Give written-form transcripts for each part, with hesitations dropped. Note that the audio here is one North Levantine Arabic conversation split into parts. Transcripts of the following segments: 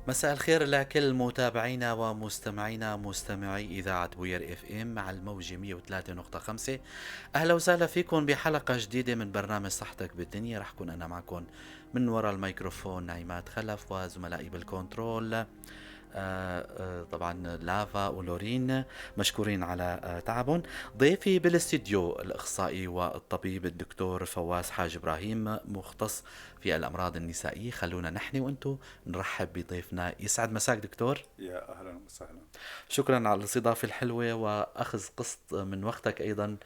مساء الخير لكل متابعينا ومستمعينا مستمعي إذاعة بوير اف ام على الموجة 103.5. أهلا وسهلا فيكم بحلقة جديدة من برنامج صحتك بالدنيا. رح كون أنا معكم من وراء الميكروفون نعيمات خلف وزملائي بالكنترول طبعا لافا ولورين، مشكورين على تعبهم. ضيفي بالاستديو الإخصائي والطبيب الدكتور فواز حاج إبراهيم، مختص في الأمراض النسائية. خلونا نحن وأنتم نرحب بضيفنا. يسعد مساك دكتور. يا أهلا وسهلا، شكرا على الاستضافة الحلوة وأخذ قسط من وقتك أيضا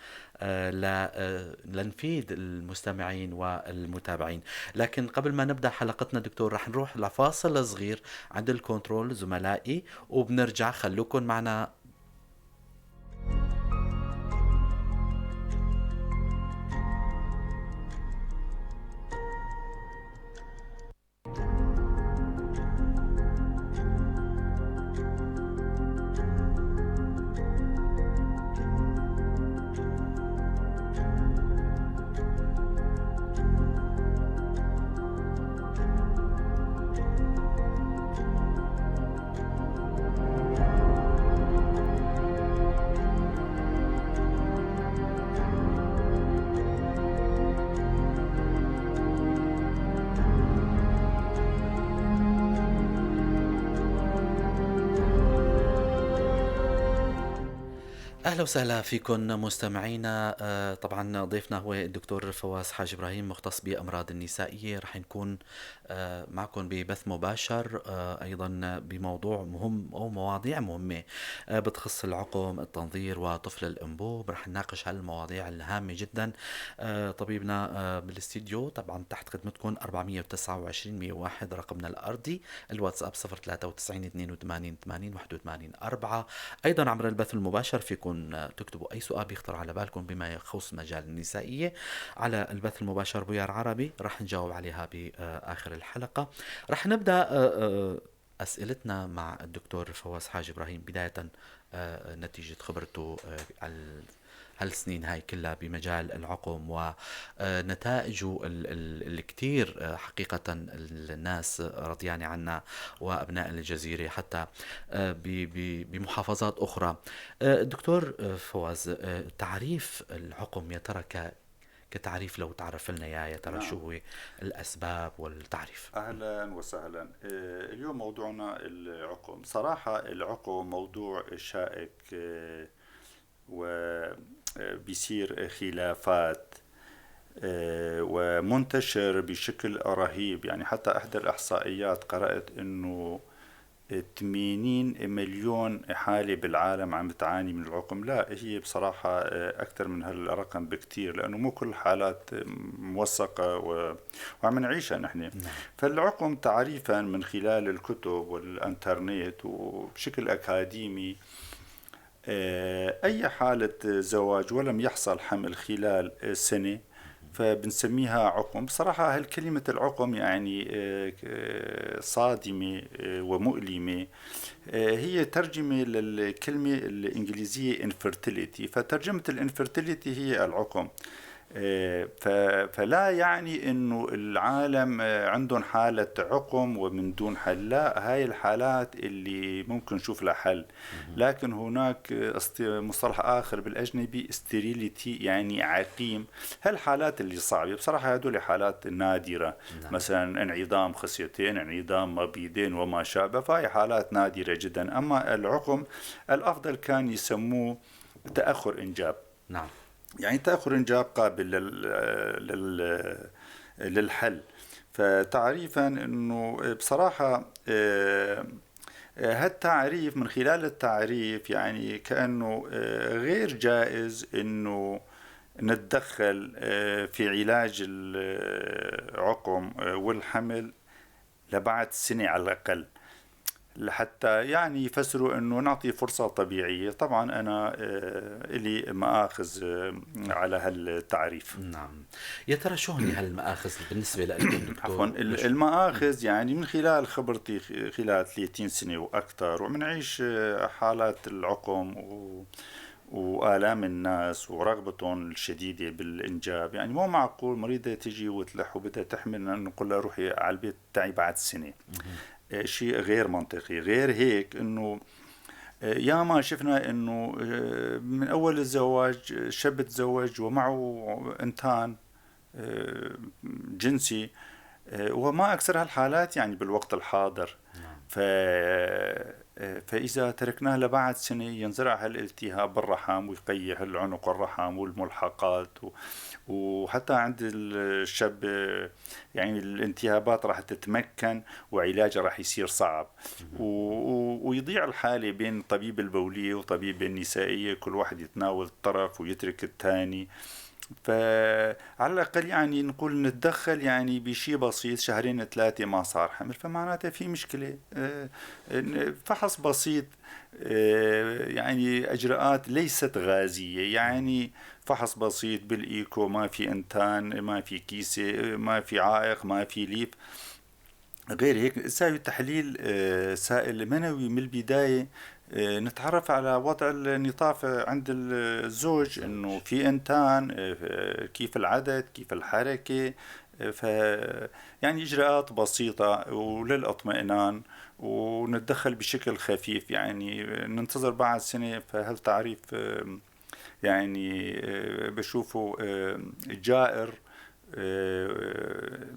لنفيد المستمعين والمتابعين. لكن قبل ما نبدأ حلقتنا دكتور رح نروح لفاصل صغير عند الكنترول زملائي وبنرجع، خلوكم معنا. أهلا وسهلا فيكم مستمعينا. طبعا ضيفنا هو الدكتور فواز حاج إبراهيم، مختص بأمراض النسائية. رح نكون معكم ببث مباشر أيضا بموضوع مهم أو مواضيع مهمة بتخص العقم، التنظير، وطفل الأنبوب. رح نناقش هالمواضيع الهامة جدا. طبيبنا بالاستديو طبعا تحت خدمتكم 429 101 رقمنا الأرضي، الواتساب 093 82 80 81 4. أيضا عبر البث المباشر فيكم تكتبوا أي سؤال بيخطر على بالكم بما يخص مجال النسائية على البث المباشر بويار عربي، رح نجاوب عليها بآخر الحلقة. رح نبدأ أسئلتنا مع الدكتور فواز حاج إبراهيم. بداية نتيجة خبرته على هالسنين هاي كلها بمجال العقم ونتائجه الكثير حقيقة الناس رضيانة عنا وأبناء الجزيرة حتى بمحافظات أخرى. دكتور فواز، تعريف العقم يا ترى كتعريف لو تعرف لنا يا ترى نعم. شو هو الأسباب والتعريف؟ أهلا وسهلا. اليوم موضوعنا العقم. صراحة العقم موضوع شائك وبيصير خلافات ومنتشر بشكل رهيب. يعني حتى إحدى الإحصائيات قرأت إنه 80 مليون حالة بالعالم عم تعاني من العقم. لا، هي بصراحة أكثر من هالرقم بكتير، لأنه مو كل الحالات موثقة وعم نعيشها نحن. نعم. فالعقم تعريفا من خلال الكتب والإنترنت وبشكل أكاديمي، أي حالة زواج ولم يحصل حمل خلال سنة فبنسميها عقم. بصراحة هالكلمة العقم يعني صادمة ومؤلمة. هي ترجمة للكلمة الإنجليزية infertility، فترجمة ال infertility هي العقم. فلا يعني إنه العالم عندهم حالة عقم ومن دون حل، لا، هاي الحالات اللي ممكن نشوف لها حل. لكن هناك مصطلح آخر بالأجنبي sterility، يعني عقيم. هالحالات اللي صعبة بصراحة هدول حالات نادرة. نعم. مثلا انعدام خصيتين، انعدام مبيضين وما شابه، فهي حالات نادرة جدا. أما العقم الأفضل كان يسموه تأخر إنجاب. نعم. يعني تأخر إنجاب قابل للحل. فتعريفا إنه بصراحة هالتعريف من خلال التعريف يعني كأنه غير جائز إنه نتدخل في علاج العقم والحمل لبعد سنة على الأقل، لحتى يعني يفسروا إنه نعطي فرصة طبيعية. طبعا أنا إلي مآخذ على هالتعريف. نعم. يا ترى شو هن هالمآخذ بالنسبة لكم دكتور؟ عفوا، المآخذ يعني من خلال خبرتي خلال 30 سنة وأكثر، ومنعيش حالات العقم وآلام الناس ورغبتهم الشديدة بالإنجاب. يعني مو معقول مريضة تجي وتلح وبدها تحمل نقول لها روحي على البيت تعي بعد سنة. شيء غير منطقي. غير هيك انه ياما شفنا انه من اول الزواج شاب تزوج ومعه انتان جنسي، وما اكثر هالحالات يعني بالوقت الحاضر. فإذا تركناه لبعد سنة ينزرع هالالتهاب بالرحم ويقيح العنق الرحم والملحقات، وحتى عند الشاب يعني الالتهابات راح تتمكن وعلاجها راح يصير صعب، ويضيع الحالة بين طبيب البولية وطبيب النسائية، كل واحد يتناول طرف ويترك الثاني. فعلى الأقل يعني نقول نتدخل يعني بشيء بسيط، شهرين ثلاثة ما صار حمل فمعناتها في مشكلة. فحص بسيط، يعني إجراءات ليست غازية، يعني فحص بسيط بالإيكو، ما في إنتان، ما في كيسة، ما في عائق، ما في ليف. غير هيك ساوي تحليل سائل منوي من البداية، نتعرف على وضع النطاف عند الزوج، انه في انتان، كيف العدد، كيف الحركة. ف يعني اجراءات بسيطة وللاطمئنان، ونتدخل بشكل خفيف، يعني ننتظر بعد سنة. فهل تعريف يعني بشوفه جائر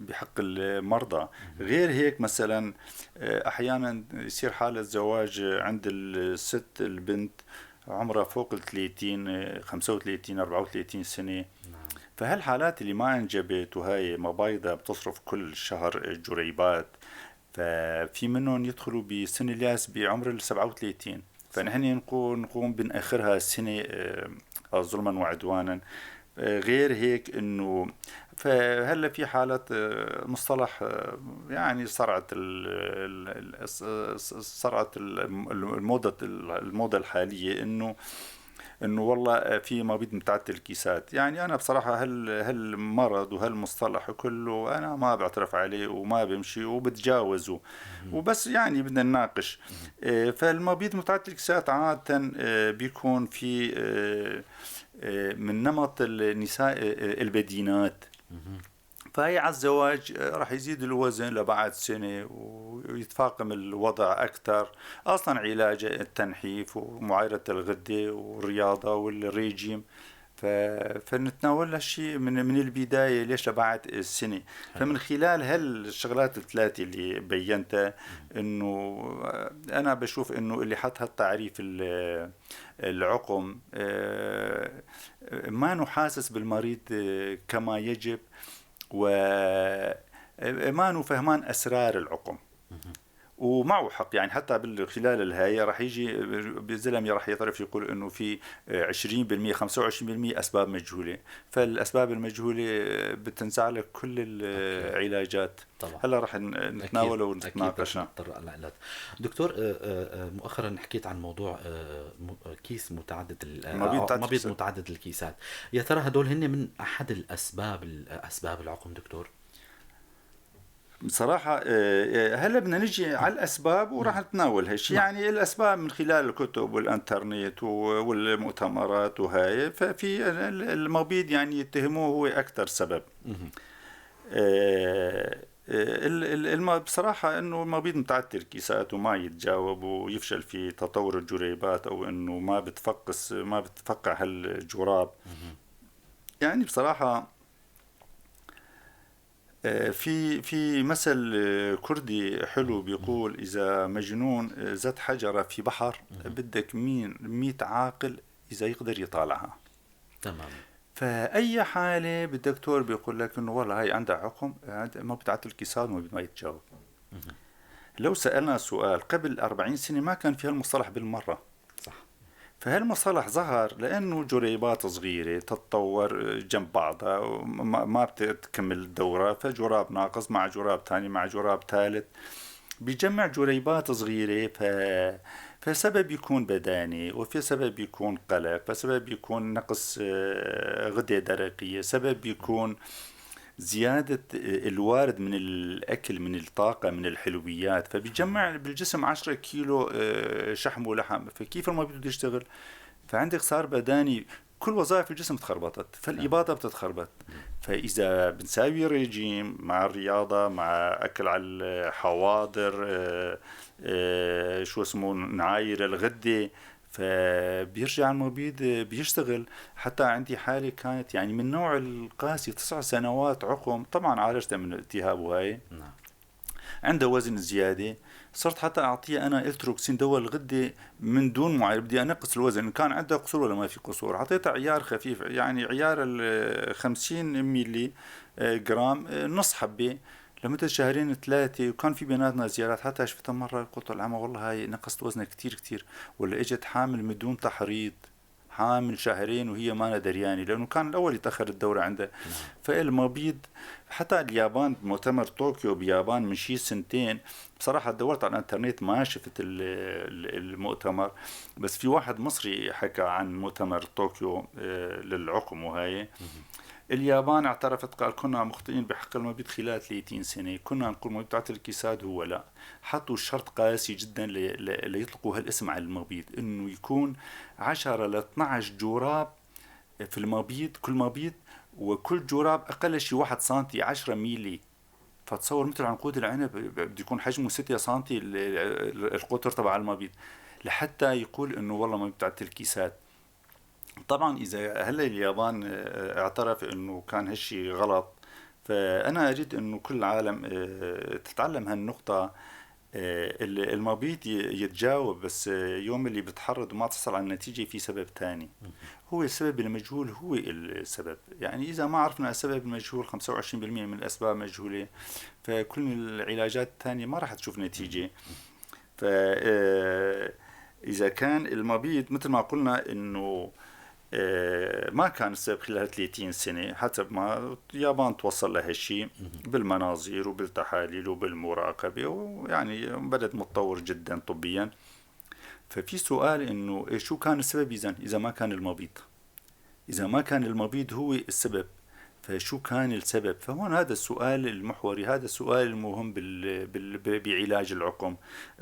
بحق المرضى. غير هيك مثلا احيانا يصير حالة زواج عند الست، البنت عمرها فوق ال 30، 35، 34 سنة. فهالحالات اللي ما انجبت وهي مبايضة بتصرف كل شهر جريبات، ففي منهم يدخلوا بسن الياس بعمر ال 37، فنحن نقوم بنأخرها سنة ظلما وعدوانا. غير هيك انه فهلا في حالة مصطلح يعني صرعة صرعة الموضة الحالية، انه والله في مبيض متعدد الكيسات. يعني انا بصراحة هالمرض وهالمصطلح كله انا ما بعترف عليه وما بمشي وبتجاوزه، وبس يعني بدنا نناقش. فالمبيض متعدد الكيسات عادة بيكون في من نمط النساء البدينات، فهي على الزواج راح يزيد الوزن لبعد سنة ويتفاقم الوضع أكثر. أصلا علاج التنحيف ومعايرة الغدة والرياضة والريجيم، فنتناول هالشيء من البداية، ليش لبعد السنة؟ فمن خلال هالشغلات الثلاثة اللي بينتها، إنه أنا بشوف إنه اللي حط هالتعريف العقم ما نحاسس بالمريض كما يجب، وما فهمان أسرار العقم، ومعه حق. يعني حتى خلال الهاي راح يجي بزلمه راح يعترف يقول انه في 20% 25% اسباب مجهولة، فالاسباب المجهولة بتنزع لك كل العلاجات. طبعا هلا راح نتناوله ونتناقشه. دكتور، مؤخرا حكيت عن موضوع كيس متعدد، مبيض متعدد الكيسات، يا ترى هدول هن من احد الاسباب اسباب العقم دكتور؟ بصراحة هلا بدنا نجي على الأسباب وراح نتناول هالشيء. يعني الأسباب من خلال الكتب والإنترنت والمؤتمرات وهاي، ففي المبيض يعني يتهموه هو أكثر سبب. بصراحة إنه المبيض متعدد الكيسات وما يتجاوب ويفشل في تطور الجريبات، أو إنه ما بتفقس، ما بتفقع هالجراب. يعني بصراحة في مثل كردي حلو بيقول إذا مجنون زت حجرة في بحر بدك مين 100 عاقل إذا يقدر يطالعها. تمام. فأي حالة بالدكتور بيقول لك إنه والله هاي عندها عقم، ما بتعطي الكيسات وما يتجاوب. لو سألنا سؤال قبل 40 سنة ما كان في هالمصطلح بالمرة. صح. فهالمصطلح ظهر لأنه جريبات صغيرة تتطور جنب بعضها وما بتكمل الدورة، فجراب ناقص مع جراب ثاني مع جراب ثالث بيجمع جريبات صغيرة. فسبب يكون بداني، وفي سبب يكون قلق، فسبب يكون نقص غدة درقية، سبب يكون زيادة الوارد من الأكل من الطاقة من الحلويات، فبيجمع بالجسم 10 كيلو شحم ولحم، فكيف المبيض بده يشتغل؟ فعندك صار بداني. كل وظائف الجسم تخربطت، فالإباضة بتتخربط. فإذا بنساوي ريجيم مع الرياضة، مع أكل على الحواضر، شو اسمه، نعاير الغدة، فبيرجع المبيض بيشتغل. حتى عندي حالة كانت يعني من نوع القاسي، 9 سنوات عقم، طبعا عالجتها من الالتهاب وهاي. عندها وزن زيادة، صرت حتى أعطيها أنا إلتروكسين دواء الغدة من دون معالجة، بدي أنقص الوزن، كان عندها قصور ولا ما في قصور. أعطيتها عيار خفيف، يعني عيار ال 50 ميلي جرام، نص حبة لمدة شهرين 3، وكان في بيناتنا زيارات. حتى شفتها مرة قلت لها العمى والله هاي نقصت وزنها كتير كتير، ولا إجت حامل من دون تحريض، حامل شهرين وهي ما دريانة، لأنه كان الأول يتأخر الدورة عندها. فالمبيض حتى اليابان بمؤتمر طوكيو بيابان من شي سنتين، بصراحة دورت على الانترنت ما شفت المؤتمر، بس في واحد مصري حكى عن مؤتمر طوكيو للعقم وهاي. اليابان اعترفت، قال كنا مخطئين بحق المبيض خلال 30 سنة، كنا نقول مبيض تعطي الكيسات، هو لا، حطوا شرط قاسي جدا ليطلقوا هالاسم على المبيض، انه يكون 10 ل 12 جراب في المبيض، كل مبيض، وكل جراب اقل شيء 1 سنتي 10 ميلي. فتصور مثل عنقود العنب بده يكون حجمه 6 سنتي القطر تبع المبيض، لحتى يقول انه والله ما بتعطي الكيسات. طبعا اذا هلا اليابان اعترف انه كان هالشي غلط، فانا اريد انه كل العالم تتعلم هالنقطه. المبيض يتجاوب، بس يوم اللي بتحرض وما تصل على النتيجه في سبب ثاني، هو السبب المجهول هو السبب. يعني اذا ما عرفنا السبب المجهول، 25% من الاسباب مجهوله، فكل العلاجات الثانيه ما راح تشوف نتيجه. ف اذا كان المبيض مثل ما قلنا انه ما كان السبب خلال 30 سنة حسب ما اليابان توصل لهالشيء بالمناظير وبالتحاليل وبالمراقبة، ويعني بلد متطور جدا طبيا. ففي سؤال انه شو كان السبب اذا ما كان المبيض، اذا ما كان المبيض هو السبب، فشو كان السبب؟ فهون هذا السؤال المحوري، هذا السؤال المهم بعلاج العقم.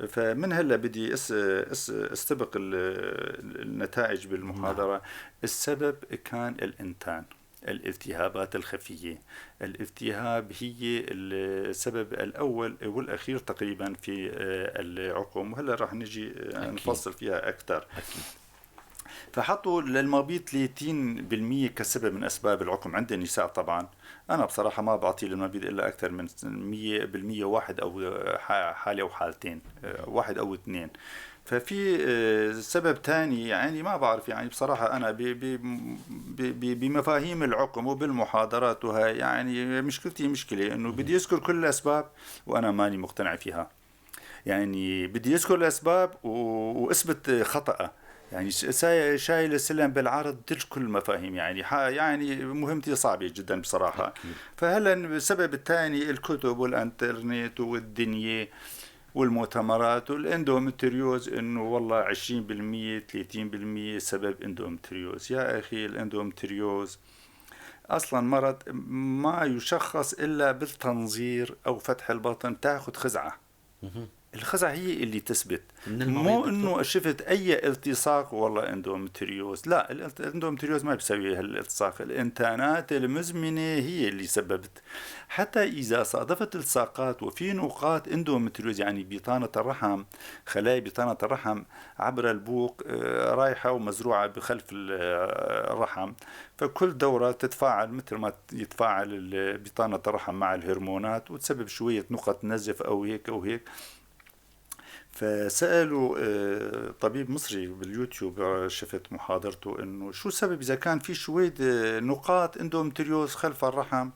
فمن هلا بدي استبق النتائج بالمحاضرة. السبب كان الإنتان، الالتهابات الخفية. الالتهاب هي السبب الأول والأخير تقريبا في العقم، وهلا راح نجي نفصل فيها أكثر. فحطوا للمبيض 30% كسبب من أسباب العقم عند النساء. طبعا أنا بصراحة ما بعطي للمبيض إلا أكثر من 100%، واحد أو حالة أو حالتين، واحد أو اثنين. ففي سبب ثاني يعني ما بعرف، يعني بصراحة أنا بمفاهيم العقم وبالمحاضرات وهاي، يعني مشكلتي مشكلة إنه بدي أذكر كل الأسباب وأنا ماني مقتنع فيها. يعني بدي أذكر الأسباب وأثبت خطأ، يعني شايل السلم بالعرض تلك كل المفاهيم، يعني مهمتي صعبة جدا بصراحة. فهلا السبب الثاني الكتب والانترنت والدنيا والمؤتمرات وال endometriosis، انه والله 20% 30% سبب endometriosis. يا اخي ال endometriosis اصلا مرض ما يشخص الا بالتنظير او فتح البطن، تاخذ خزعة. الخزعة هي اللي تثبت، مو انه شفت اي التصاق والله endometriosis. لا، ال endometriosis ما بيسوي هالالتصاق، الانتانات المزمنة هي اللي سببت. حتى اذا صادفت التصاقات وفي نقاط endometriosis، يعني بطانة الرحم، خلايا بطانة الرحم عبر البوق رايحة ومزروعة بخلف الرحم، فكل دورة تتفاعل مثل ما يتفاعل بطانة الرحم مع الهرمونات وتسبب شوية نقط نزف او هيك او هيك. فسألوا طبيب مصري باليوتيوب، شفت محاضرته، انه شو السبب اذا كان في شوية نقاط endometriosis خلف الرحم،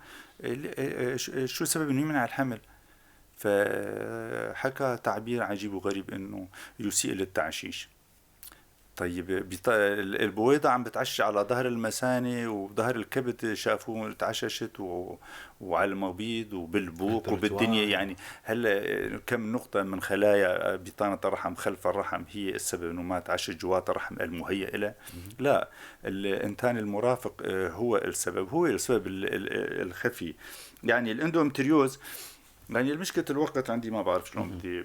شو السبب انه يمنع الحمل؟ فحكى تعبير عجيب وغريب انه يسيء للتعشيش. طيب البويضة عم بتعشش على ظهر المثانة وظهر الكبد، شافوه تعششت وعلى المبيض وبالبوق وبالدنيا. يعني هلا كم نقطة من خلايا بطانة الرحم خلف الرحم هي السبب انه ما تعشش جوات الرحم المهيئ لها؟ لا، الانتان المرافق هو السبب، هو السبب الخفي. يعني ال endometriosis، يعني المشكلة الوقت عندي ما بعرف شلون بدي.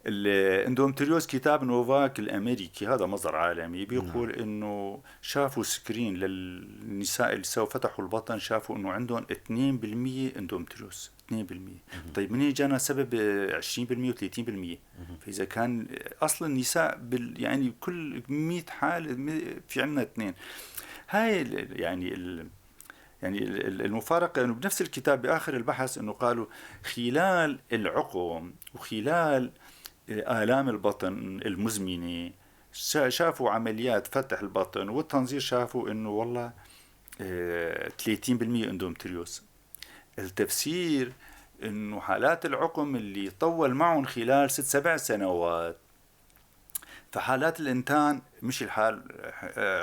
ال endometriosis، كتاب نوفاك الامريكي، هذا مصدر عالمي، بيقول انه شافوا screen للنساء اللي سووا فتحوا البطن، شافوا انه عندهم 2% endometriosis، 2%. طيب منين جانا سبب 20% و30%؟ فاذا كان اصل النساء يعني كل 100 حاله في عندنا اثنين. هاي يعني المفارقة انه بنفس الكتاب باخر البحث انه قالوا خلال العقم وخلال آلام البطن المزمنة شافوا عمليات فتح البطن والتنظير، شافوا انه والله 30% endometriosis. التفسير انه حالات العقم اللي طول معهم خلال 6 7 سنوات، فحالات الانتان مش الحال،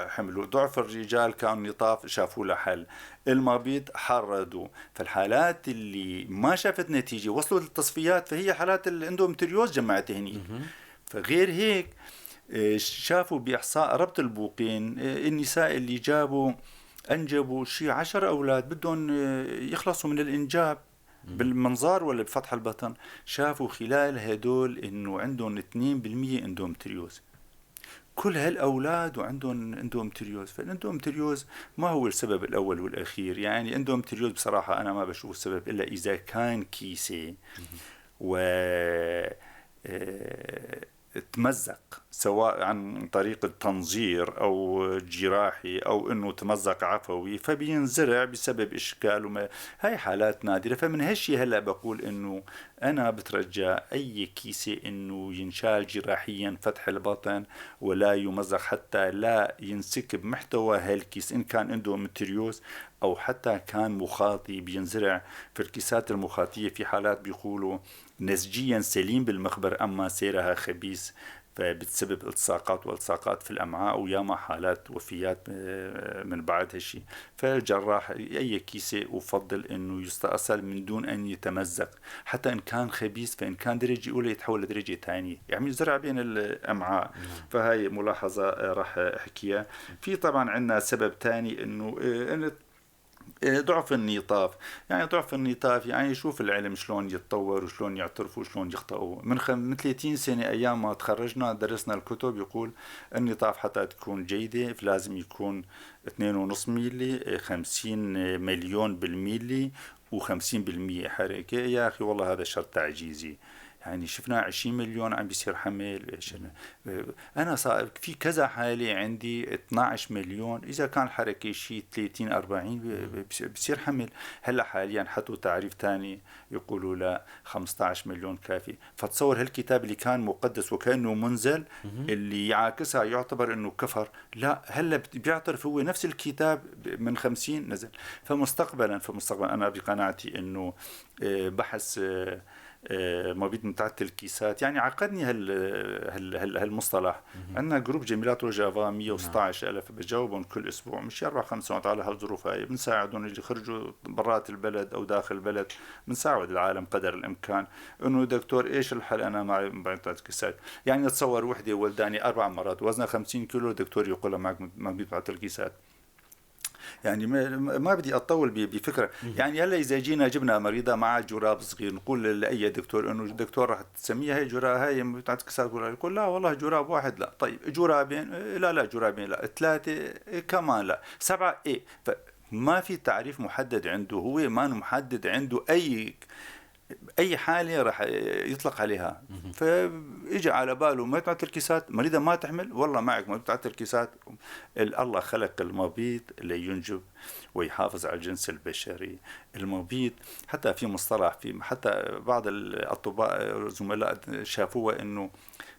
حملوا، ضعف الرجال كان نطاف شافوا له حل، المبيض حردوا. فالحالات اللي ما شافت نتيجة وصلوا للتصفيات فهي حالات ال endometriosis جمعت هنيك. فغير هيك شافوا بإحصاء ربط البوقين، النساء اللي جابوا أنجبوا شيء 10 أولاد بدهم يخلصوا من الإنجاب بالمنظار ولا بفتح البطن، شافوا خلال هدول انه عندهم 2% endometriosis. كل هالاولاد وعندهم endometriosis. فال endometriosis ما هو السبب الاول والاخير. يعني endometriosis بصراحة انا ما بشوف السبب الا اذا كان كيسه و تمزق، سواء عن طريق التنظير او جراحي او انه تمزق عفوي فبينزرع بسبب اشكال، وما هاي حالات نادره. فمن هالشيء هلا بقول انه انا بترجى اي كيسه انه ينشال جراحيا فتح البطن ولا يمزق، حتى لا ينسكب محتوى هالكيس ان كان endometriosis او حتى كان مخاطي بينزرع. في الكيسات المخاطيه في حالات بيقولوا نسجيا سليم بالمخبر اما سيرها خبيث، فبتسبب التصاقات والتصاقات في الامعاء، وياما حالات وفيات من بعد هالشيء. فالجراح اي كيسه افضل انه يستأصل من دون ان يتمزق، حتى ان كان خبيث، فان كان درجه اولى يتحول لدرجة ثانية، يعني زرع بين الامعاء. فهي ملاحظة راح احكيها. في طبعا عندنا سبب ثاني انه ضعف النطاف. يعني ضعف النطاف، يعني شوف العلم شلون يتطور وشلون يعترفوا وشلون يخطئوا. من 30 سنة أيام ما تخرجنا درسنا الكتب يقول النطاف حتى تكون جيدة فلازم يكون 2.5 ميلي، 50 مليون بالميلي، و50% حركة. يا أخي والله هذا شرط تعجيزي. يعني شفنا 20 مليون عم بيصير حمل. انا صار في كذا حاله عندي 12 مليون، اذا كان الحركة شيء 30 40 بصير حمل. هلا حاليا حطوا تعريف ثاني، يقولوا لا، 15 مليون كافي. فتصور هالكتاب اللي كان مقدس وكانه منزل، اللي يعاكسها يعتبر انه كفر، لا هلا بيعترف هو نفس الكتاب من 50 نزل. فمستقبلا انا بقناعتي انه بحث مبيض متعدد الكيسات، يعني عقدني هال هالمصطلح. عندنا group جميلات روجافا 116 ألف بجاوبهم كل أسبوع، مش 4 5 سنوات على هالظروف هاي، بنساعدهم اللي خرجوا برات البلد أو داخل البلد، بنساعد العالم قدر الإمكان. إنه دكتور إيش الحل؟ أنا معي مبيض كيسات. يعني تصور وحدة ولداني أربع مرات، وزنها 50 كيلو، دكتور يقول لها معك مبيض متعدد الكيسات. يعني ما بدي اطول بفكره. يعني هلا اذا جينا جبنا مريضه مع جراب صغير، نقول لاي دكتور انه الدكتور راح تسميها هي جراب، هي بتاعت كسات؟ يقول لا والله جراب واحد لا، طيب جرابين لا، لا جرابين لا، ثلاثة كمان لا، سبعة ايه. فما في تعريف محدد عنده، هو ما محدد عنده اي حاله راح يطلق عليها. فاجى على باله ما الكيسات، مريضه ما تحمل، والله معك ما الكيسات. الله خلق المبيض لينجب ويحافظ على الجنس البشري. المبيض حتى في مصطلح، في حتى بعض الاطباء زملاء شافوها انه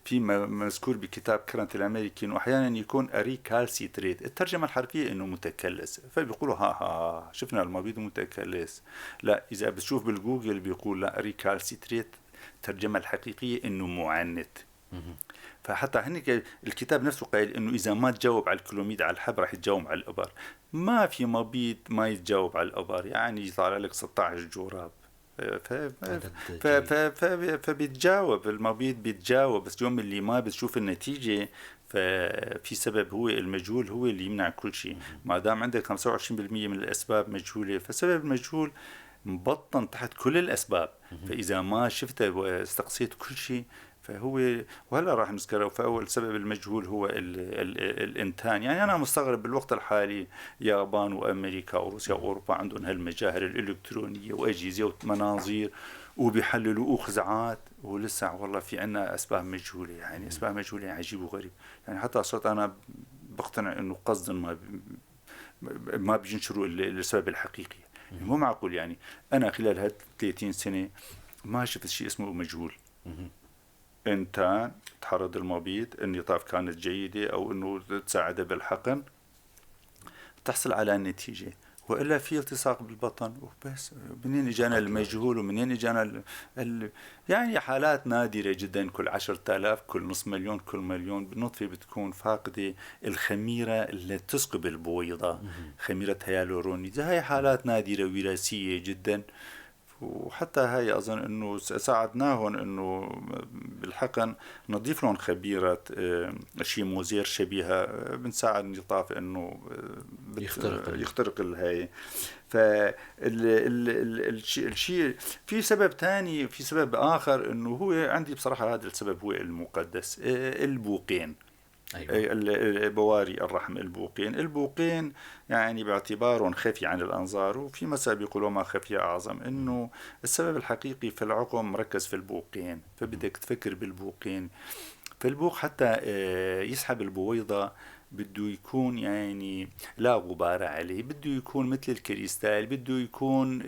في مذكور بكتاب كرنت الامريكي انه احيانا يكون recalcitrant، الترجمة الحرفية انه متكلس، فبيقولوا ها ها شفنا المبيض متكلس. لا، اذا بتشوف بالجوجل بيقول لا، recalcitrant الترجمة الحقيقية انه معنت. فحتى هنيك الكتاب نفسه قايل انه اذا ما تجاوب على الكلوميد على الحب راح يتجاوب على الابر. ما في مبيض ما يتجاوب على الابر، يعني يطلع لك 16 جراب فبيتجاوب المبيض بيتجاوب، بس يوم اللي ما بتشوف النتيجة ففي سبب هو المجهول هو اللي يمنع كل شيء. ما دام عندك 25% من الأسباب مجهولة، فسبب المجهول مبطن تحت كل الأسباب، فإذا ما شفته واستقصيت كل شيء. فهو وهلا راح نذكره. فهو السبب المجهول هو الانتان. يعني انا مستغرب بالوقت الحالي يابان وامريكا وروسيا واوروبا عندهم هالمجاهر الالكترونية واجهزة ومناظير وبيحللوا اخزعات، ولسه والله في عنا اسباب مجهولة، يعني اسباب مجهولة عجيب وغريب. يعني حتى صرت انا بقتنع انه قصدا ما بينشروا السبب الحقيقي. يعني مو معقول، يعني انا خلال هال 30 سنة ما شفت شيء اسمه مجهول. انتان تحرض المبيض، النطاف كانت جيدة او انه تساعده بالحقن تحصل على النتيجة، والا في التصاق بالبطن وبس. منين اجانا المجهول ومنين اجانا يعني حالات نادرة جدا، كل 10,000، كل نص مليون، كل مليون نطفة بتكون فاقده الخميره اللي تثقب البويضة، خميره هيالورونيد. هاي حالات نادرة وراثية جدا، وحتى هاي اظن انه ساعدناهم انه بالحقن نضيف لهم خبيرة شيء موزير شبيهه، بنساعد النطاف انه يخترق الهاي. فالشيء في سبب ثاني، في سبب اخر انه هو عندي بصراحة هذا السبب هو المقدس، البوقين. أيوة. بواري الرحم، البوقين يعني باعتبارهم خفي عن الأنظار، وفي مثل بيقولوا ما خفي أعظم، إنه السبب الحقيقي في العقم مركز في البوقين، فبدك تفكر بالبوقين. فالبوق حتى يسحب البويضة بده يكون يعني لا غبار عليه، بده يكون مثل الكريستال، بده يكون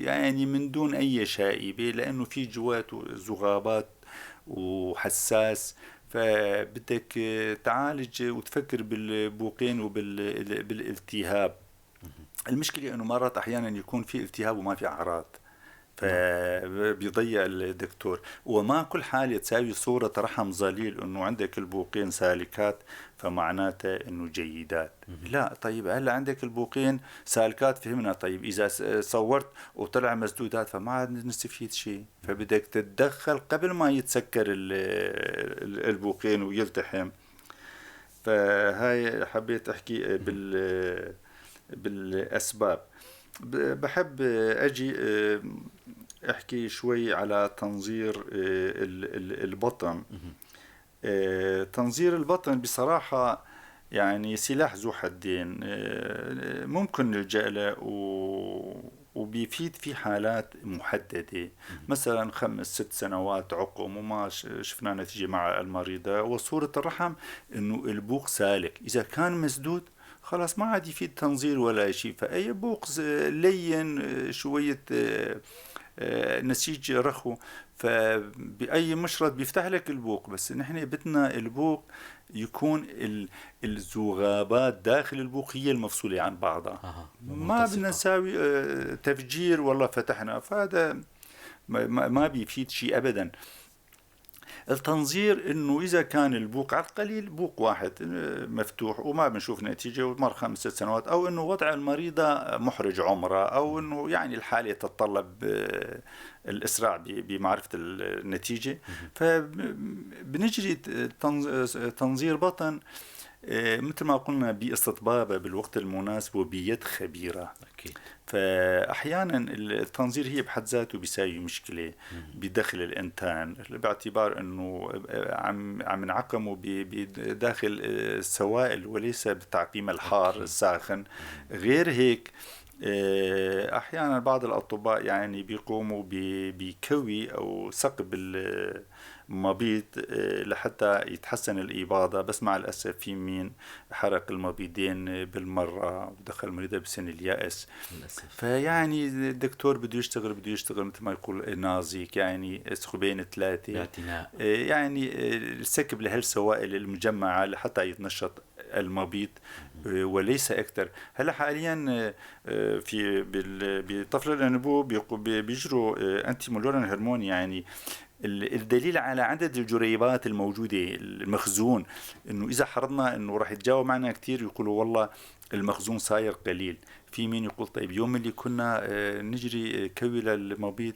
يعني من دون أي شائبة، لأنه في جواته زغابات وحساس. فبدك تعالج وتفكر بالبوقين وبالالتهاب. المشكلة انه مرات احيانا يكون في التهاب وما في اعراض، فبيضيع الدكتور. وما كل حالة تساوي صورة رحم ظليل انه عندك البوقين سالكات فمعناته انه جيدات. لا، طيب هلا عندك البوقين سالكات فهمنا، طيب اذا صورت وطلع مسدودات فما عاد نستفيد شيء، فبدك تتدخل قبل ما يتسكر البوقين ويلتحم. فهاي حبيت احكي بالاسباب. بحب اجي احكي شوي على تنظير البطن. تنظير البطن بصراحة يعني سلاح ذو حدين، ممكن نلجأ له وبيفيد في حالات محددة، مثلا 5-6 سنوات عقم وما شفنا نتيجة مع المريضة، وصورة الرحم انه البوق سالك، اذا كان مسدود خلاص ما عاد يفيد تنظير ولا شيء. فأي بوق لين شوية نسيج رخو، فبأي مشرط بيفتح لك البوق، بس نحن بدنا البوق يكون الزغابات داخل البوق هي المفصولة عن بعضها. ما بدنا نساوي تفجير والله فتحنا، فهذا ما بيفيد شيء أبدا. التنظير انه اذا كان البوق على القليل بوق واحد مفتوح وما بنشوف نتيجة ومر 5-6 سنوات، او انه وضع المريضة محرج عمره، او انه يعني الحالة تتطلب الاسراع بمعرفة النتيجة، فبنجري تنظير بطن مثل ما قلنا باستطبابه بالوقت المناسب وبيد خبيرة. أكيد. فأحيانا التنظير هي بحد ذاته بيساوي مشكلة بدخل الإنتان، باعتبار أنه عم نعقمه بداخل السوائل وليس بالتعقيم الحار الساخن. غير هيك أحيانا بعض الأطباء يعني بيقوموا بكوي أو ثقب المبيض لحتى يتحسن الإباضة، بس مع الأسف في مين حرق المبيضين بالمرة ودخل المريضة بسن اليأس. للأسف. فيعني الدكتور بده يشتغل مثل ما يقول نازك، يعني ثقبين 3 باعتناء، يعني السكب لهالسوائل المجمعة لحتى يتنشط المبيض وليس أكثر. هلا حاليا في بطفل الأنبوب بيجروا anti-Müllerian hormone، يعني الدليل على عدد الجريبات الموجودة المخزون، انه اذا حرضنا انه راح يتجاوب معنا كثير يقولوا والله المخزون صاير قليل. في مين يقول طيب يوم اللي كنا نجري كوي للمبيض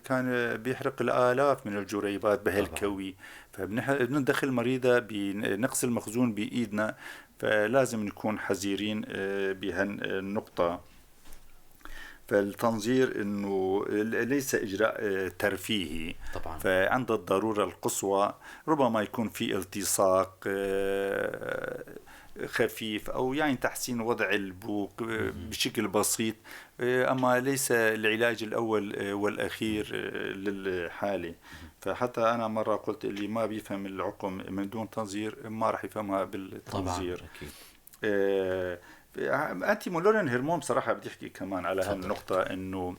كان بيحرق الالاف من الجريبات بهالكوي، فبندخل المريضة بنقص المخزون بايدنا، فلازم نكون حذرين بهالنقطة. فالتنظير انه ليس اجراء ترفيهي طبعا. فعند الضرورة القصوى ربما يكون في التصاق خفيف او يعني تحسين وضع البوق بشكل بسيط، اما ليس العلاج الاول والاخير للحالة. فحتى انا مرة قلت اللي ما بيفهم العقم من دون تنظير ما راح يفهمها بالتنظير. طبعا اكيد. anti-Müllerian hormone، بصراحة بدي احكي كمان على هالنقطة، انه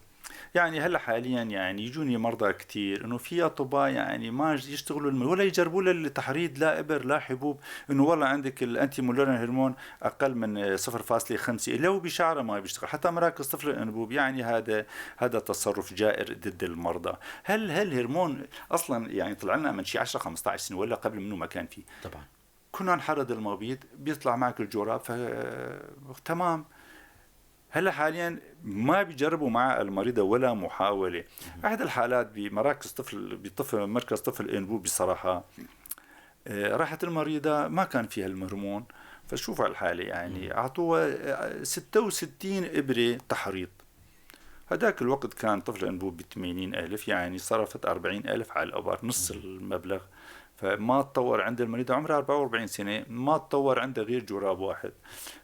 يعني هلا حاليا يعني يجوني مرضى كثير انه في اطباء يعني ما يشتغلوا ولا يجربوا للتحريض، لا ابر لا حبوب، انه والله عندك ال anti-Müllerian hormone اقل من 0.5، لو بشعره ما بيشتغل، حتى مراكز طفل الانبوب. يعني هذا تصرف جائر ضد المرضى. هل هالهرمون اصلا يعني طلع لنا من شي 10 15 سنة ولا قبل منه ما كان فيه؟ طبعا. كنا نحرض المبيض بيطلع معك الجراب، تمام. هلا حاليا ما بيجربوا مع المريضة ولا محاوله. احد الحالات بمراكز طفل، بطفل مركز طفل انبوب بصراحه، راحت المريضة ما كان فيها الهرمون، فشوفوا الحالة يعني اعطوها 66 ابره تحريض. هذاك الوقت كان طفل انبوب ب 80,000، يعني صرفت 40,000 على الابر، نص المبلغ. فما تطور عند المريضة، عمرها 44 سنة، ما تطور عندها غير جراب واحد.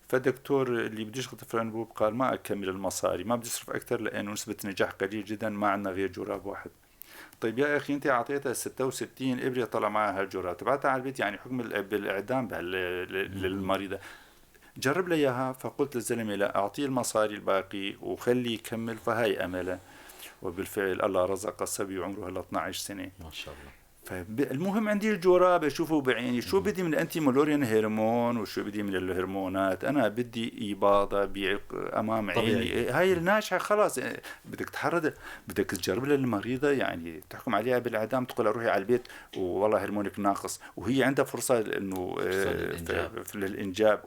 فالدكتور اللي بده يشتغل طفل انبوب قال ما اكمل المصاري، ما بدي اصرف اكثر لانه نسبة النجاح قليل جدا، ما عندنا غير جراب واحد. طيب يا اخي انت اعطيتها 66 ابره طلع معها هالجراب، تبعتها على البيت، يعني حكم بالاعدام للمريضة. جرب لي اياها. فقلت للزلمه لا، اعطيه المصاري الباقي وخليه يكمل، فهي امله. وبالفعل الله رزق الصبي وعمره هلا 12 سنة. ما شاء الله. فالمهم عندي الجراب اشوفه بعيني، شو بدي من ال anti-Müllerian hormone وشو بدي من الهرمونات؟ انا بدي اباضه امام عيني، هاي الناجحة خلاص. بدك تحرض، بدك تجرب للمريضه، يعني تحكم عليها بالاعدام، تقول لها روحي على البيت والله هرمونك ناقص، وهي عندها فرصة انه للانجاب.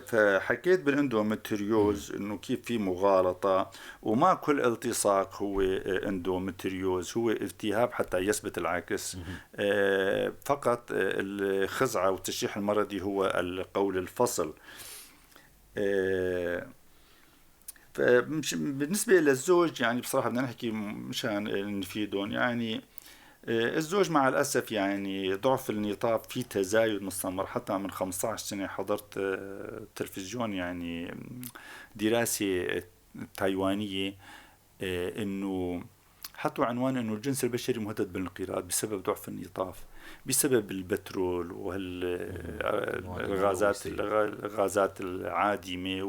فحكيت بال endometriosis انه كيف في مغالطة، وما كل التصاق هو endometriosis، هو التهاب حتى يثبت العكس. فقط الخزعه والتشريح المرضي هو القول الفصل. بالنسبة للزوج يعني بصراحة بدنا نحكي مشان نفيدهم، يعني الزوج مع الأسف يعني ضعف النطاف في تزايد مستمر. حتى من 15 سنة حضرت تلفزيون يعني دراسة تايوانية، إنه حطوا عنوان إنه الجنس البشري مهدد بالانقراض بسبب ضعف النطاف، بسبب البترول وهالغازات الغازات العادمة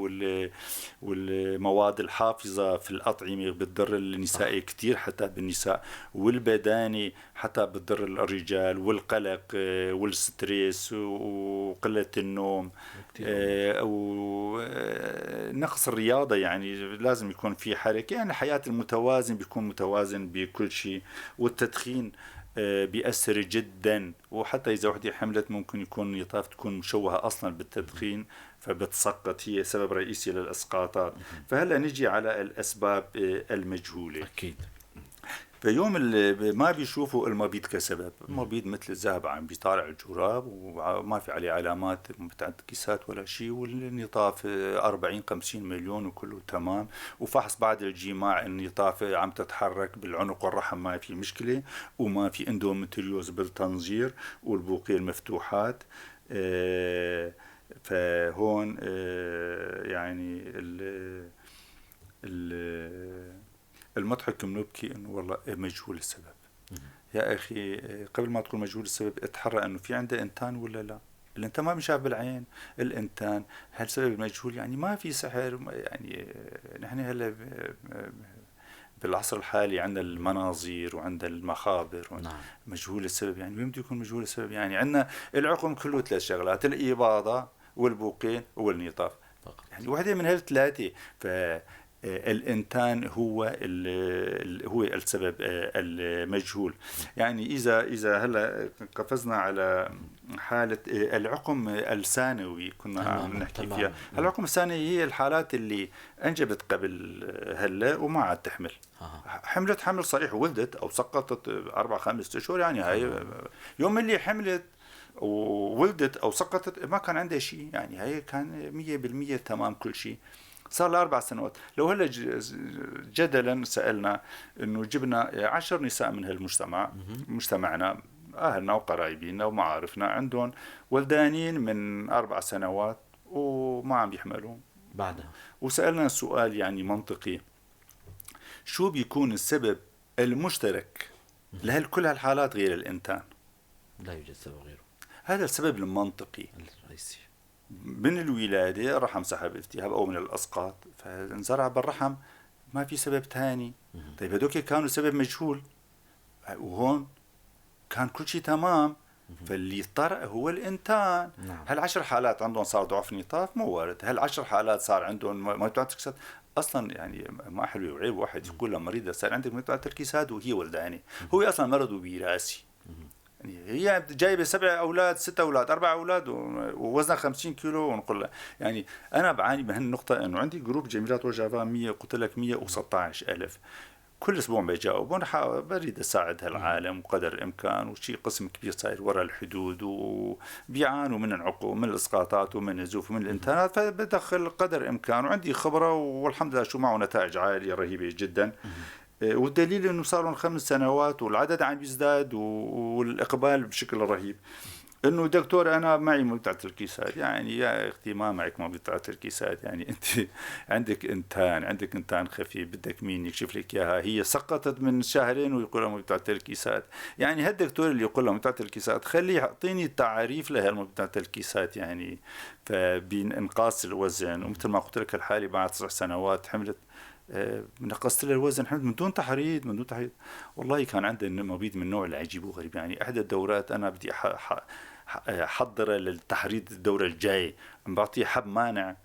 والمواد الحافظة في الأطعمة بتضر النساء كثير، حتى بالنساء، والبدانة حتى بتضر الرجال، والقلق وال stress وقلة النوم ونقص الرياضة. يعني لازم يكون في حركة، يعني الحياة المتوازن بيكون متوازن بكل شيء. والتدخين بيأثر جدا، وحتى إذا وحدة حملت ممكن يكون نطاف تكون مشوهة أصلا بالتدخين، فبتسقط، هي سبب رئيسي للإسقاطات. فهلا نجي على الأسباب المجهولة. أكيد. فيوم اللي ما بيشوفوا المبيض كسبب، المبيض مثل الذهب عم بيطالع الجراب وما في عليه علامات كيسات ولا شيء، والنطاف 40-50 مليون وكله تمام، وفحص بعد الجماع النطاف عم تتحرك بالعنق والرحم ما في مشكلة، وما في endometriosis بالتنظير والبوقية المفتوحات. فهون يعني المضحك بنبكي انه والله مجهول السبب. يا اخي قبل ما تقول مجهول السبب اتحرى انه في عنده انتان ولا لا. الانتان ما بنشاف بالعين، الانتان هل سبب المجهول؟ يعني ما في سحر. يعني نحن هلا بالعصر الحالي عندنا المناظير وعندنا المخابر. نعم. مجهول السبب يعني وين بده يكون مجهول السبب؟ يعني عندنا العقم كله ثلاث شغلات، الاباضة والبوقين والنطاف، يعني وحده من هالثلاثه. ف الانتان هو هو السبب المجهول. يعني اذا هلا قفزنا على حاله العقم الثانوي كنا عم نحكي فيها. العقم الثانوي هي الحالات اللي انجبت قبل هلا وما عاد تحمل. حملت حمل صريح، ولدت او سقطت 4-5 اشهر، يعني هاي يوم اللي حملت وولدت او سقطت ما كان عندها شيء، يعني هي كان 100% تمام كل شيء. صار لها 4 سنوات. لو هلا جدلا سالنا انه جبنا 10 نساء من هالمجتمع، مجتمعنا، اهلنا وقرايبنا ومعارفنا، عندهم ولدانين من 4 سنوات وما عم يحملوا بعدها، وسالنا سؤال يعني منطقي، شو بيكون السبب المشترك لهل كل هالحالات غير الانتان؟ لا يوجد سبب غيره. هذا السبب المنطقي الرئيسي. من الولادة الرحم سحب التهاب أو من الأسقاط فانزرع بالرحم، ما في سبب ثاني. طيب هدوك كانوا سبب مجهول، وهون كان كل شيء تمام، فاللي طرأ هو الإنتان. نعم. هال10 حالات عندهم صار ضعف نطاف مو وارد، هال10 حالات صار عندهم ما تركيزات اصلا، يعني ما حلو وعيب واحد يقول لمريض صار عندك ميتوعة تركيزات وهي ولدانه، هو اصلا مرض وراثي، يعني هي جايبه 7 اولاد، 6 اولاد، 4 اولاد، ووزنها 50 كيلو، ونقول لها يعني انا بعاني بهالنقطه انه عندي group جميلات وجافا 100، قلت لك 116,000 كل اسبوع بجاوب، وانا بريد اساعد هالعالم وقدر الامكان، وشي قسم كبير صاير وراء الحدود وبيعانوا من العقوم، من الاسقاطات ومن النزوف ومن الانتانات، فبدخل قدر الامكان وعندي خبره والحمد لله شو معه نتائج عالية رهيبة جدا. والدليل انه صار لهم 5 سنوات والعدد عم بيزداد والاقبال بشكل رهيب. انه دكتور انا معي مبيض الكيسات، يعني يا اختي ما معك مبيض الكيسات، يعني انت عندك انتان، عندك انتان خفيف، بدك مين يكشف لك اياها؟ هي سقطت من شهرين ويقول لها مبيض الكيسات. يعني هالدكتور اللي يقول لها مبيض الكيسات خليه يعطيني تعريف لها مبيض الكيسات، يعني فبإنقاص الوزن، ومثل ما قلت لك الحالة بعد 9 سنوات حملت، نقصت لها الوزن، حملت من دون تحريض، من دون تحريض. والله كان عندها مبيض من النوع العجيب وغريب، يعني احدى الدورات انا بدي احضر للتحريض الدورة الجاية، عم بعطيه حب مانع،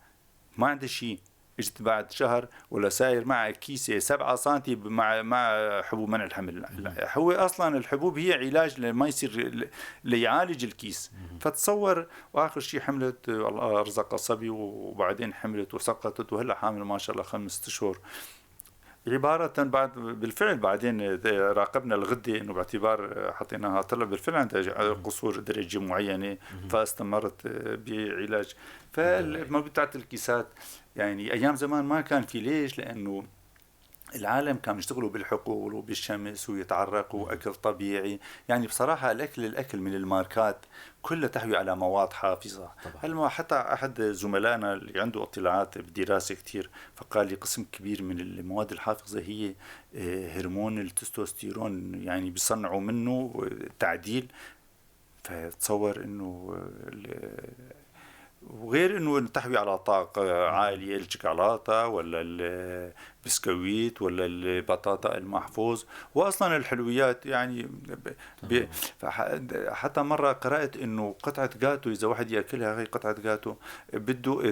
ما عنده شيء، اجت بعد شهر ولا ساير مع كيسه 7 سنتي مع حبوب منع الحمل. هو اصلا الحبوب هي علاج لما يصير ليعالج الكيس، فتصور. واخر شيء حملت، الله رزقها صبي، وبعدين حملت وسقطت، وهلا حامل ما شاء الله 5 اشهر. عبارة بعد بالفعل بعدين راقبنا الغدة انه باعتبار حطيناها طلع بالفعل عندها قصور درجة معينة، فاستمرت بعلاج. فالمبيضات الكيسات يعني ايام زمان ما كان في، ليش؟ لانه العالم كانوا يشتغلوا بالحقول وبالشمس ويتعرقوا واكل طبيعي، يعني بصراحة الاكل من الماركات كلها تحوي على مواد حافظه. هل حتى احد زملائنا اللي عنده اطلاعات بدراسة كثير فقال لي قسم كبير من المواد الحافظة هي هرمون التستوستيرون، يعني بيصنعوا منه تعديل. فتصور انه وغير انه تحوي على طاقة عالية، الشوكولاتة ولا البسكويت ولا البطاطا المحفوظ، واصلا الحلويات يعني حتى مرة قرأت انه قطعة جاتو اذا واحد ياكلها، هي قطعة جاتو بده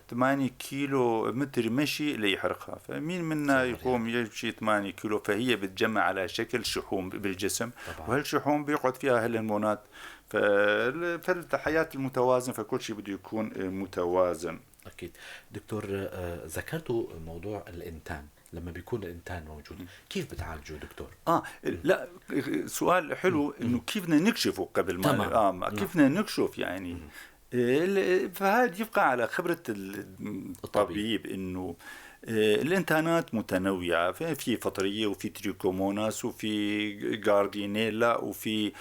8 كيلو متر مشي ليحرقها، فمين منا يقوم يمشي 8 كيلو؟ فهي بتجمع على شكل شحوم بالجسم، وهالشحوم بيقعد فيها هالهرمونات. فالحياة المتوازن، فكل شيء بده يكون متوازن. أكيد دكتور، ذكرتوا موضوع الإنتان، لما بيكون الإنتان موجود كيف بتعالجه دكتور؟ لا سؤال حلو، إنه كيف بدنا نكشفه قبل ما كيف بدنا نكشف يعني. فهذا يبقى على خبرة الطبيب، إنه الانتانات متنوعة، في فطرية وفي تريكوموناس وفي جاردينيلا وفي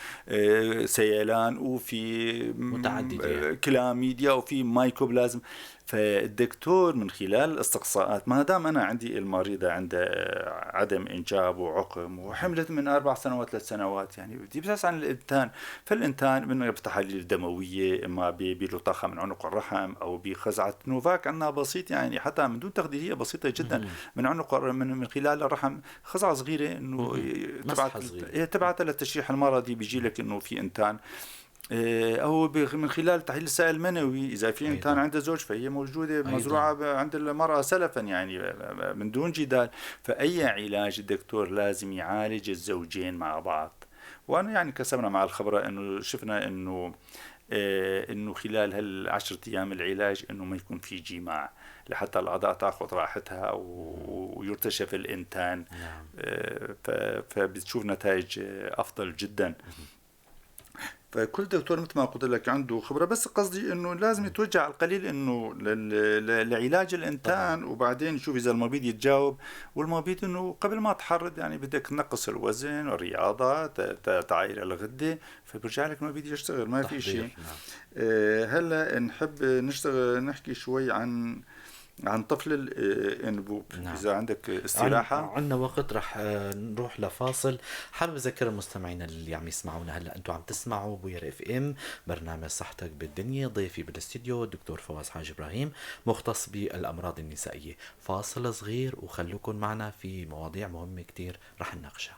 سيلان وفي متعددة، كلاميديا وفي مايكوبلازم. فالدكتور من خلال الاستقصاءات، ما دام أنا عندي المريضة عندها عدم إنجاب وعقم وحملت من 4 سنوات 3 سنوات، يعني بدي بس عن الإنتان. فالإنتان من بتحاليل الدموية، إما بلطاخة من عنق الرحم أو بخزعة نوفاك، عندنا بسيط يعني حتى من دون تخدير، هي بسيطة جدا، من عنق من خلال الرحم خزعة صغيرة إنه تبعتها للتشريح المرضي، بيجي لك إنه في إنتان، أو من خلال تحليل السائل المنوي إذا في إنتان عند الزوج فهي موجودة مزروعة عند المرأة سلفا، يعني من دون جدال. فأي علاج الدكتور لازم يعالج الزوجين مع بعض. وأنا يعني كسبنا مع الخبرة إنه شفنا إنه خلال هال10 أيام العلاج إنه ما يكون في جماع لحتى الأعضاء تأخذ راحتها ويرتشف الإنتان. فبتشوف نتائج أفضل جدا. فكل دكتور مثل ما قلت لك عنده خبره، بس قصدي انه لازم يتوجه على القليل انه لعلاج الانتان، وبعدين نشوف اذا المبيض يتجاوب. والمبيض انه قبل ما تحرض يعني بدك تنقص الوزن والرياضة، تعاير الغدة، فبرجع لك المبيض يشتغل، ما في شيء. هلا نحب نشتغل نحكي شوي عن طفل الانبوب. نعم. اذا عندك استراحة عندنا وقت، رح نروح لفاصل. حابب اذكر المستمعين اللي عم يسمعونا هلا، انتم عم تسمعوا بوير FM، برنامج صحتك بالدنيا، ضيفي بالاستديو الدكتور فواز حاج ابراهيم، مختص بالامراض النسائية. فاصل صغير وخلوكم معنا في مواضيع مهمة كتير رح نناقشها.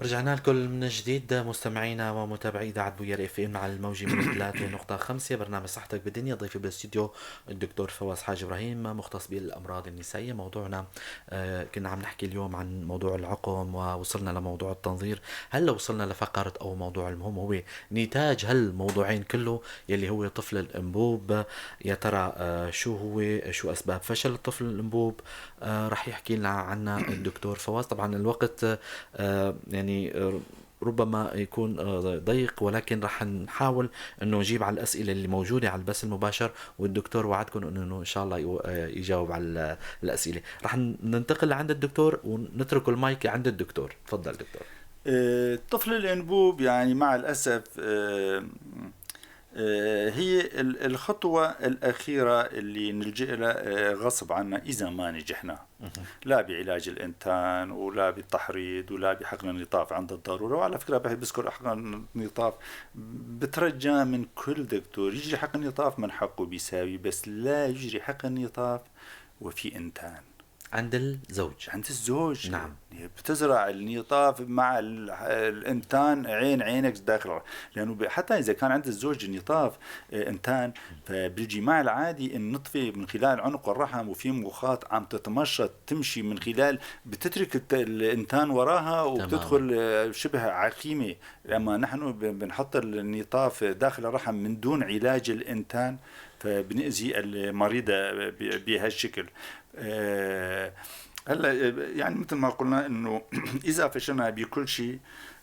رجعنا لكم من جديد مستمعينا ومتابعي اذاعة بوير FM على الموجة من 3.5، برنامج صحتك بالدنيا. ضيفي بالاستديو الدكتور فواز حاج ابراهيم، مختص بالامراض النسائية. موضوعنا كنا عم نحكي اليوم عن موضوع العقم، ووصلنا لموضوع التنظير. هلا وصلنا لفقره او موضوع المهم هو نتاج هالموضوعين كله يلي هو طفل الانبوب. يا ترى شو هو، شو اسباب فشل الطفل الانبوب؟ رح يحكي لنا عنها الدكتور فواز. طبعا الوقت يعني ربما يكون ضيق، ولكن رح نحاول انه نجيب على الاسئلة اللي موجودة على البث المباشر، والدكتور وعدكم انه ان شاء الله يجاوب على الاسئلة. رح ننتقل لعند الدكتور ونترك المايك عند الدكتور. تفضل دكتور. طفل الانبوب يعني مع الاسف هي الخطوة الأخيرة اللي نلجئ لها غصب عنا إذا ما نجحنا، لا بعلاج الإنتان ولا بالتحريض ولا بحقن النطاف عند الضرورة. وعلى فكرة بذكر حقن النطاف، بترجى من كل دكتور يجري حقن النطاف من حقه بيساوي، بس لا يجري حقن النطاف وفي إنتان عند الزوج. عند الزوج، نعم. بتزرع النطاف مع الانتان عين عينك داخل، لانه حتى اذا كان عند الزوج النطاف انتان، فبالجماع العادي النطفة من خلال عنق الرحم وفي مخاط عم تتمشط تمشي من خلال، بتترك الانتان وراها وبتدخل شبه عقيمة. لما نحن بنحط النطاف داخل الرحم من دون علاج الانتان فبنأذي المريضة بهالشكل. هلا يعني مثل ما قلنا انه اذا فشلنا بكل شيء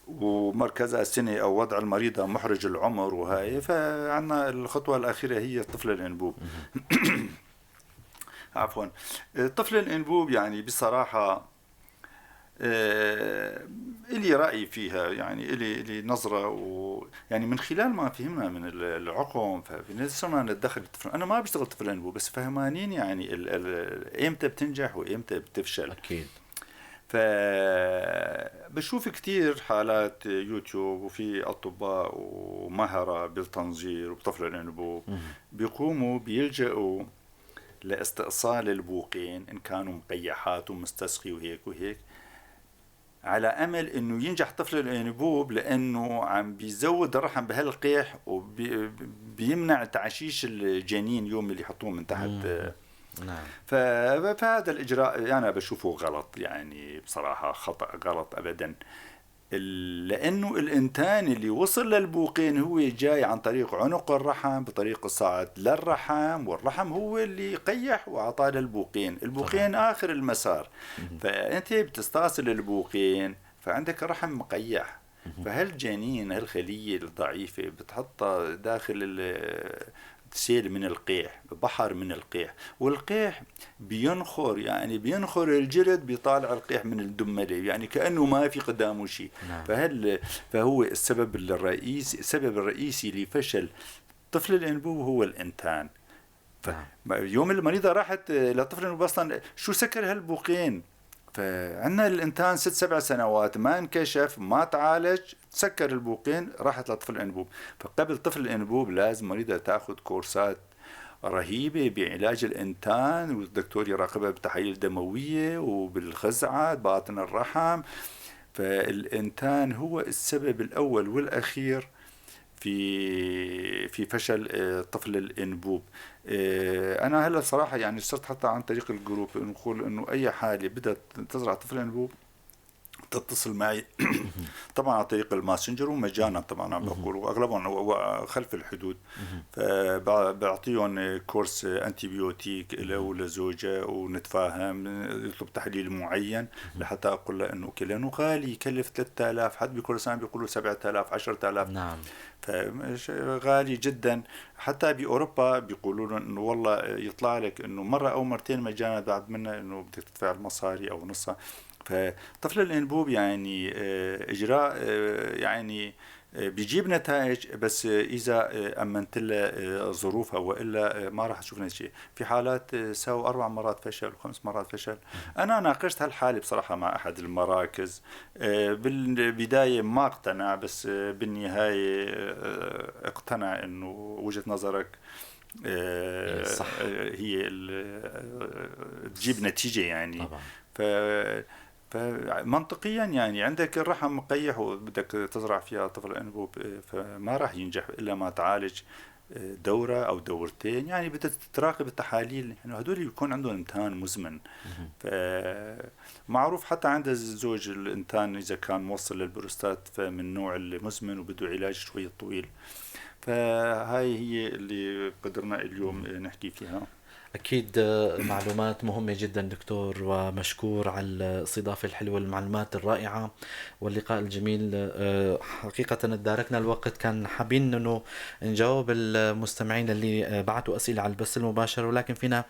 ومركزها السنة او وضع المريضة محرج العمر وهاي، فعندنا الخطوة الاخيرة هي الطفل الانبوب. عفوا، الطفل الانبوب يعني بصراحة إلي رأي فيها، يعني إلي نظرة، يعني من خلال ما فهمنا من العقم فصرنا نتدخل بالطفل. أنا ما بشتغل طفل أنبوب، بس فهمانين يعني إمتى بتنجح وإمتى بتفشل. أكيد. فبشوف كتير حالات يوتيوب وفي أطباء ومهرة بالتنظير وبطفل الأنبوب بيقوموا بيلجأوا لاستئصال البوقين إن كانوا مقيحات ومستسقي وهيك وهيك، على امل انه ينجح طفل الانبوب، لانه عم بيزود الرحم بهالقيح وبيمنع تعشيش الجنين يوم اللي يحطوه من تحت. نعم. فهذا الاجراء انا يعني بشوفه غلط، يعني بصراحة خطا غلط ابدا، لانه الانتان اللي وصل للبوقين هو جاي عن طريق عنق الرحم بطريق الصاعد للرحم، والرحم هو اللي قيح واعطاه للبوقين، البوقين اخر المسار. فانت بتستأصل البوقين فعندك الرحم مقيح، فهالجنين هالخلية الضعيفة بتحطها داخل سيل من القيح، بحر من القيح، والقيح بينخر، يعني بينخر الجلد، بيطالع القيح من الدملة، يعني كأنه ما في قدامه شيء. نعم. فهو السبب الرئيسي، السبب الرئيسي لفشل طفل الأنبوب هو الإنتان. نعم. يوم المريضة راحت لطفل الأنبوب أصلا شو سكر هالبوقين، فعندنا الانتان 6 7 سنوات ما انكشف، ما تعالج، تسكر البوقين، راحت لطفل الانبوب. فقبل طفل الانبوب لازم مريضة تاخذ كورسات رهيبة بعلاج الإنتان، والدكتور يراقبها بالتحاليل الدموية وبالخزعة باطن الرحم. فالإنتان هو السبب الأول والأخير في فشل طفل الانبوب. انا هلا صراحة يعني صرت حتى عن طريق ال group نقول انه اي حاله بدها تزرع طفل انبوب تتصل معي، طبعا عن طريق الماسنجر ومجانا طبعا عم بقول، واغلبهم خلف الحدود، فبعطيهم course antibiotique له ولزوجه ونتفاهم، يطلب تحليل معين لحتى اقول له انه okay، لانه غالي، يكلف 3000، حد بكل سنة بيقولوا 7000، 10000. غالي جدا. حتى باوروبا بيقولوا لهم انه والله يطلع لك انه مرة او مرتين مجانا، بعد منها انه بدك تدفع المصاري او نصها. فطفل الانبوب يعني اجراء يعني بيجيب نتائج، بس اذا امنت له ظروفها، والا ما راح تشوف نتيجة. في حالات ساووا اربع مرات فشل وخمس مرات فشل. انا ناقشت هالحالة بصراحة مع احد المراكز، بالبداية ما اقتنع، بس بالنهاية اقتنع انه وجهه نظرك صح. هي تجيب نتيجة يعني. فمنطقيا يعني عندك الرحم مقيح وبدك تزرع فيها طفل انبوب، فما راح ينجح الا ما تعالج دورة أو دورتين، يعني بدك تراقب التحاليل، يعني هدول بيكون عندهم انتان مزمن، فمعروف حتى عند الزوج الانتان إذا كان موصل للبروستات فمن نوع المزمن وبده علاج شوي طويل. فهاي هي اللي قدرنا اليوم نحكي فيها. أكيد معلومات مهمة جدا دكتور، ومشكور على الاستضافة الحلوة، المعلومات الرائعة واللقاء الجميل. حقيقة تداركنا الوقت، كان حابين أنه نجاوب المستمعين اللي بعثوا أسئلة على البث المباشر، ولكن فينا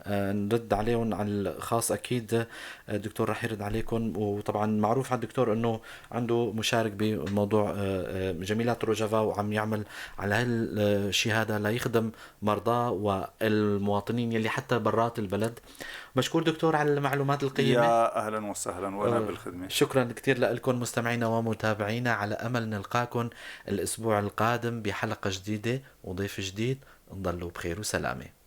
نرد عليهم على الخاص. اكيد الدكتور رح يرد عليكم، وطبعا معروف على الدكتور انه عنده مشارك بموضوع جميلات روجافا، وعم يعمل على هالشيء هذا ليخدم مرضاه والمواطنين يلي حتى برات البلد. مشكور دكتور على المعلومات القيمة. يا أهلا وسهلا، وأنا بالخدمة. شكرا كثير لكم مستمعينا ومتابعينا، على أمل نلقاكم الأسبوع القادم بحلقة جديدة وضيف جديد. نضلوا بخير وسلامة.